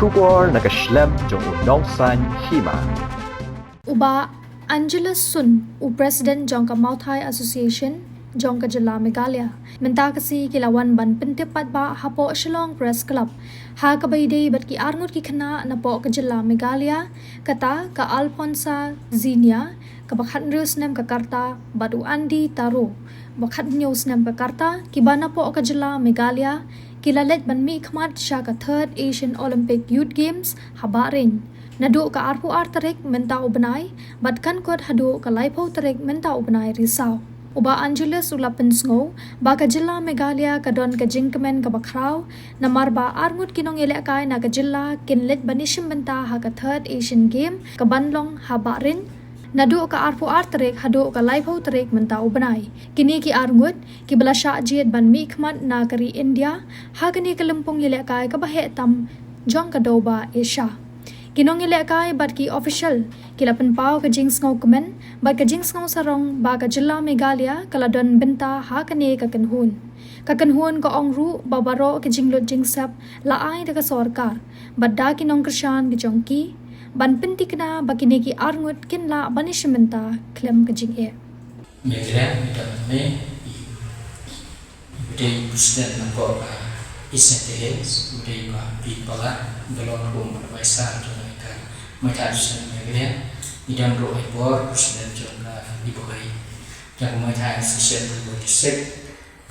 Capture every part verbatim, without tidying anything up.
Khubor na ka shlem jong u nongsaiñ hima. U Bah Angelus Sun, u President jong ka Mawthai Association jong ka jylla Meghalaya, mynta ka sngi ki la wan ban pyntip paidbah hapoh Shillong Press Club ha kaba ïadei bad ki arngut ki khynnah napoh ka jylla Meghalaya, kata ka Alphonsa Zinia, kaba khathynriew snem ka rta, bad u Andy Taro, ba khathynñiew snem ka rta, kiba napoh ka jylla Meghalaya, ki la leit ban mihkhmat sha ka Third Asian Olympic Youth Games ha Bahrain, naduh ka arphew ar tarik mynta u bnai, bad kan kut haduh ka laiphew tarik mynta u bnai Risaw. U Bah Angelus u la pynsngew ba ka jylla Meghalaya ka don ka jingkmen kaba khraw, namar ba arngut ki nongïalehkai na ka jylla kin leit ban ïashim bynta ha ka Third Asian Game kaban long ha Bahrain, naduh ka arphew ar tarik haduh ka laiphew tarik mynta u bnai. Kine ki arngut kiba la shah jied ban mihkhmat na ka ri India ha kane ka lympung ïalehkai kaba heh tam jong ka dewbah Asia. Ki nongïalehkai bad ki official ki la pynpaw ka jingsngewkmen bad ka jingsngewsarong ba ka jylla Meghalaya ka la don bynta ha kane ka kynhun. Ka kynhun ka ong ruh ba baroh ki jinglut jingsep la ai da ka sorkar bad da ki nongkyrshan ki jong ki, ban pynthikna ba kine ki arngut kin lah ban ïashim bynta khlem ka jingeh. Meghalaya, Meghalaya, Meghalaya, President napoh ka East Jaintia Hills, u dei Bah P Palat, ba long kum advisor jong ka Muay Thai Association Meghalaya. Ngi don ruh ha i bor, President jong ka Libohei, jong ka Muay Thai Association Libohei District.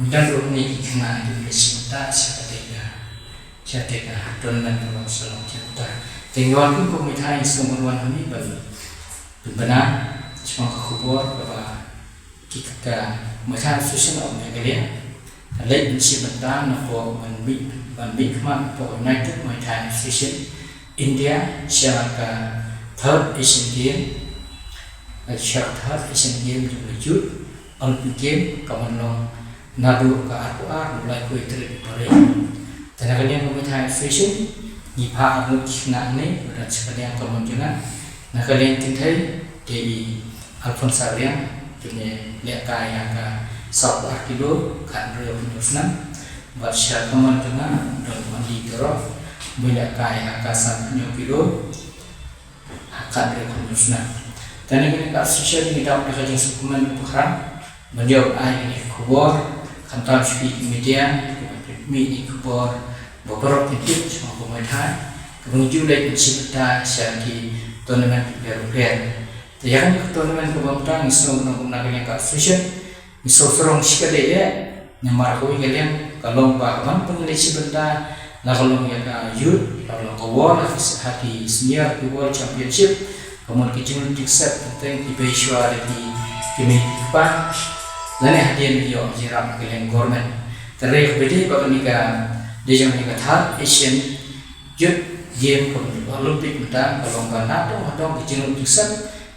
Ngi don ruh ngi ki khynnah ki leit shim bynta sha katei ka, sha katei ka tournament ba long sha long jingmut. Te ngi wan kum ka Muay Thai, ngi sngewbha ban wan hangne ban, ban bynta shaphang ka khubor kaba ki ka Muay Thai Association of Meghalaya ka leit ban shim bynta napoh ban mih, ban mihkhmat napoh United Muay Thai Association India sha ka Third Asian Game, sha ka Third Asian Game jong ka Youth Olympic Game kaban long naduh ka arphew ar haduh laiphew tarik February. Te na ka liang ka Muay Thai Association, ngi phah arngut ki khynnah hangne, ba don sha ka liang ka mon jong nga. Na ka liang kynthei, dei i Alphonsa Riang, kine lehkai ha ka sawphew ar kilo, khathynriew snem. Bad sha ka mon jong nga, don u Andy Taro, ba lehkai ha ka sanphew hynñiew kilo, ha ka khathynriew snem. Te na kane ka association ngi dap da ka jingsngewkmen bakla ban ïoh ai kine ki khubor, khamtam sha phi ki media, kiba pynmih ïa ki khubor ba baroh phin tip shaphang ka Muay Thai, kaba ngi ju leit ban shim bynta sha ki tournament kiba pher bapher. Te ïa kane ka tournament kaba mynta ngi sngewbha na ka liang ka association, ngi sngewsarong shikatdei eh, namar kawei ka liang ka long ba kaban pynleit shim bynta, la ka long ïa ka youth, la ka long ka world, ha ki, ha ki senior, ki world championship, ka mut ki jinglut jingsep, teng teng ki bei shuwa da ki, ki mei ki kpa, lane hadien ïoh jingïarap na ka liang government. Te hynrei kaba dei ba kane ka, dei jong kane ka Third Asian Youth Game, ka mut Olympic mynta, ka long ba na dong ha dong ki jinglut jingsep,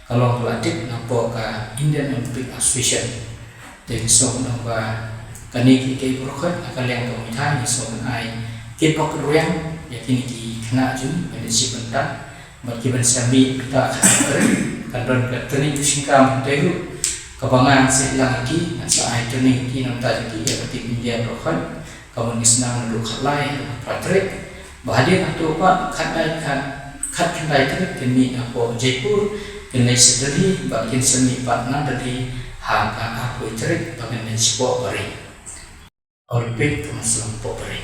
ka long ba la tip napoh ka Indian Olympic Association. Te ngi sngewbha ba kane ki, ki baroh khoit na ka liang ka Muay Thai, ngi sngewbha ai kit bok kit rwiang ïa kine ki khynnah jong ngi ban shim bynta bad kiban sa mih bynta. Kan don ka training jingshongkam hangtei ruh kaba ngan sa ïalang ïa ki, ngan sa ai training ïa ki na ka bynta jong ki, ïa ka team India baroh khoit. Ka mut ngi sdang naduh khatlai haduh khatlai tarik. Ba hadien haduh ba khatkhyndai, khat, khatkhyndai tarik kin mih napoh Jaipur, kin leit sha Delhi, bad kin sa mih pat na Delhi ha ka arphew tarik ba kin leit shapoh Paris. Olympic ka mut sha long poh Paris.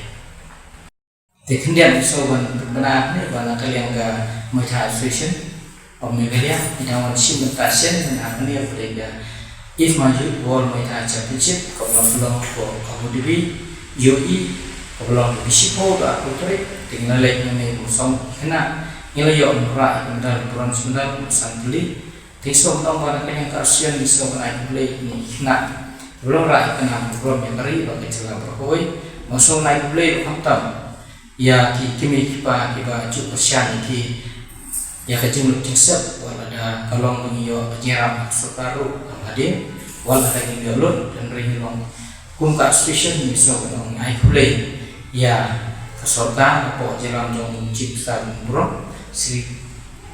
Te khyndiat ngi sngewbha ban pynbna hangne ba na ka liang ka Muay Thai Association of Meghalaya, ngi dang wan shim bynta shen, mynta hangne ba dei ka IFMA Youth World Muay Thai Championship, kaba la pynlong hapoh Abu Dhabi, U A E, kaba long ka shiphew haduh arphew tarik, te ngi la leit hangne kum sawphew khynnah, ngi la ïoh ngi rah ïa ka medal bronze medal, kum san tylli. Te ngi sngewbha ban ong ba na ka liang ka association ngi sngewbha ban ai khublei ïa kine ki khynnah kiba la rah ïa ka nam burom ïa ka ri bad ka jylla baroh kawei, bad sngewbha ban ai khublei ruh khamtam ïa ki kmie ki kpa kiba ju kyrshan ïa ki, ïa ka jinglut jingsep, wat lada ka long ba ngi ïoh ka jingïarap na ka sorkar ruh kam hadien, wat lada ngim ïoh lut, hynrei ngi long kum ka association ngi sngewbha ban ong ai khublei ïa ka sorkar hapoh jingïalam jong u Chief Minister baburom Shri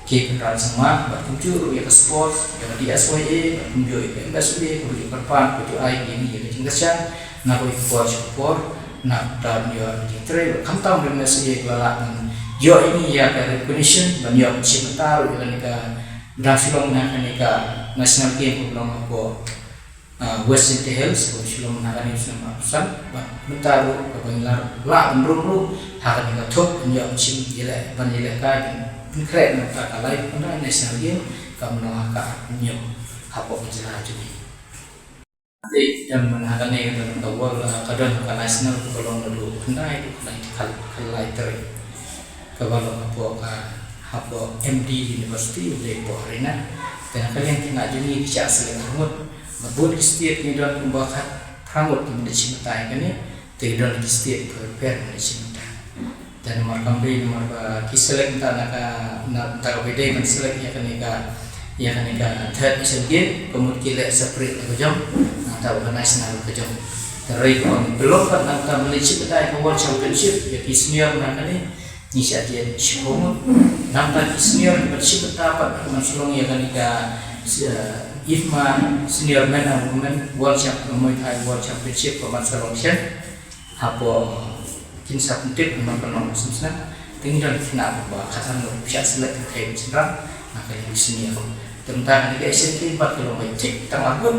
K Conrad Sangma, bad kumjuh ruh ïa ka sports, ïa ka D S Y A, bad kumjuh ïa ka M S W A, kaba ju kyrpad, kaba ju ai ïa ngi ïa ka jingkyrshan na kawei ka por sha ka por, na ka bynta ban ïoh ka jingtrei, bad khamtam ka M S W A ka la lah ban ïoh ïa ka recognition ban ïoh shim bynta ruh ïa kane ka dang shu long na kane ka national game kaba long hapoh, ah, West Jaintia Hills, kaba shu long na kane ka snem arphew san, bad mynta ruh kaba ngi la lah ban rung ruh ha kane ka thup ban ïoh shim ïaleh, ban ïalehkai ban pynkhreh na ka lai khyndai national game kaba long ha ka Arphew Hynñiew hapoh ka jylla jong ngi. Te, em, ha kane ka don ka World, eh, ka don ka national kaba long naduh khyndai, khyndai, khyndai, khyndai tarik. Kaba long hapoh ka, hapoh M D University, U Daipuor Arena. Te na ka liang khynnah jong ngi ki shah select arngut. Bad bun ki state ngi don kumba khatphra ngut ki mane shim bynta ïa kane. Te ki don ki state bapher bapher mane shim bynta. Te namar kam dei namar ba ki select mynta na ka, na, mynta kaba dei ban select ïa kane ka, ïa kane ka third Asian Game, ka mut ki leh separate la ka jong, na ka organize na la ka jong. Te hynrei kaba ngi pynlong pat na ka ban leit shim bynta ïa ka World Championship, ïa ki senior na kane, ngi shah dei shiphew ngut. Namar ki senior ki ban shim bynta pat ka ban shu long ïa kane ka, eh, IFMA Senior Men and Women World Champ-, Muay Thai World Championship ka ban sa long shen. Hapoh kin sa pyntip namar ka long sim snem, te ngi don khynnah ba khatar ngut shah select ka thei shynrang, na ka liang senior. Te mynta kane ka Asian Games pat ka long ba thik tang arngut,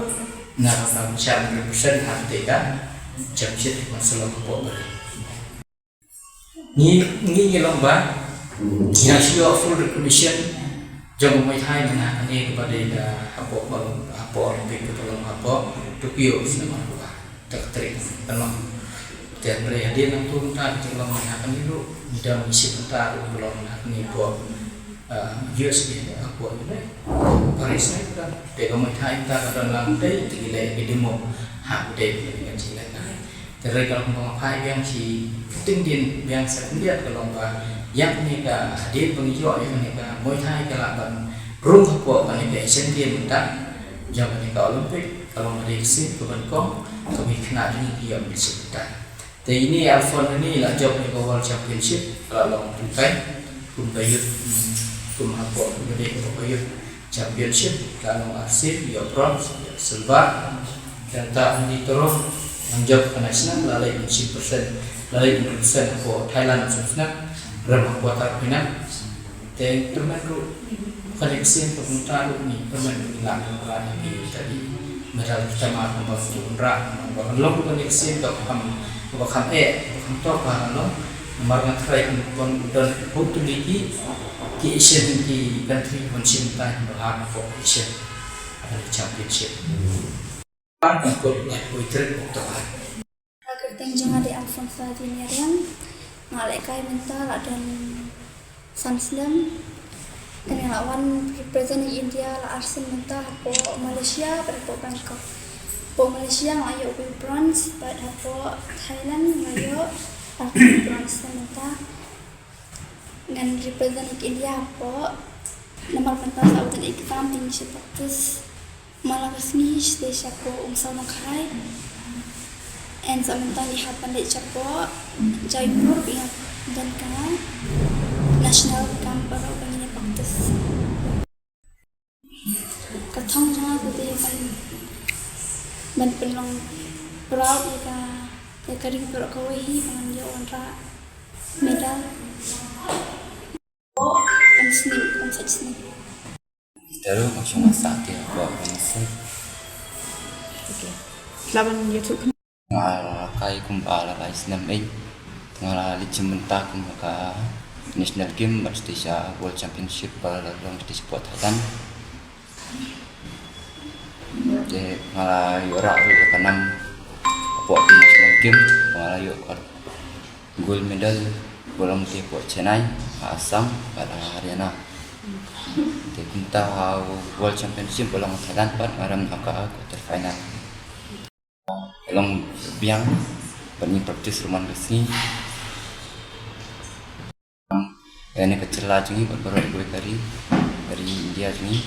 na ka bynta ban shah represent ha kata ka championship ban sa long hapoh Bali. Ngi, ngi, ngi long ba ngi nang shu ïoh full recognition jong ka Muay Thai mynta kane kaba dei ka hapoh, hapoh Olympic kaba long hapoh Tokyo snem arphew ar. Te ka tarik ka long. Te hynrei hadien nangta mynta ka jinglong mynta kane ruh ngi dang shim bynta ruh ka long mynta kane hapoh, ah, U S A, hapoh U S A, Paris ne ka don. Te ka Muay Thai mynta ka don lang te, te ki leh ki demo ha ka dei ka jingleh ka. Te hynrei ka long ba nga phai biang shi ktien dien biang sa khyndiat ka long ba ïa kane ka hadien ba ngi ïoh ïa kane ka Muay Thai ka lah ban rung hapoh kane ka Asian Games mynta jong kane ka Olympic. Ka long ka dei ka sien kaba nyngkong kaba ki khynnah jong ngi ki ïoh ban shim bynta. Te ine Alphonse ine la jop ïa ka World Championship, ka la long two time, kum ka youth, kum hapoh, kum ka dei hapoh ka youth championship, la long arsien, ïoh bronze, ïoh silver. Te nangta Andy Toro, la jop ka national, la leit ban shim percent, la leit ban represent hapoh Thailand, shim snem, rem ha quarter final. Te tournament ruh, kane ka sien ka kumta ruh ngi tournament ruh ngi lah ban wanrah ïa ki, ïa ki medal kita mar kumba ki wanrah, kumba kan long ruh kane ka sien kaba kham, kaba kham eh, kaba kham top ba kan long. Namar nga tharai kum don, don hopefully ki, ki Asian, ki country ban shim bynta kiba ha ka pop Asian, ha ka championship. Ba kan kut lait wei trip October. Ka kyrteng jong nga dei Alphonsa Diniariang. Nga lehkai mynta la don san snem. Kane nga la wan represent ïa India la arsien mynta hapoh Malaysia bad hapoh Bangkok. Hapoh Malaysia nga la ïoh wei bronze bad hapoh Thailand nga la ïoh artylli bronze. Te mynta ngan represent ïa India hapoh, namar mynta sa wad exam te ngi shu practice. Mala ka sngi shu dei shapoh Umsaw Nongkharai. And sa mynta ngi hap ban leit shapoh Jaipur, ba ngi hap don ka national camp baroh ba ngin ïa practice. Ka thong jong nga ka dei ban, ban pynlong proud ïa ka, ïa ka ri baroh kawei hi ba ngan ïoh wanrah medal. Ym sniew, ym sniew. Te ruh nga shong ha sah te hapoh ka message. Okay. Te la ban ïathuh khyndiat. Nga la kai kumba la lai snem ei. Nga la leit shim bynta kum ha ka National Game bad shatei sha World Championship ba la long shatei shapoh Thailand. Te nga la ïoh rah ruh ïa ka nam hapoh ka National Game ba nga la ïoh ka gold medal ba long te hapoh Chennai, ha Assam bad ha Haryana. Te kumta ha World Championship ba long ha Thailand pat nga rem ha ka quarter final. Long biang, bad ngi practice ruh man ka sngi. Ïa kane ka jylla jong ngi bad baroh kawei ka ri, ka ri India jong ngi.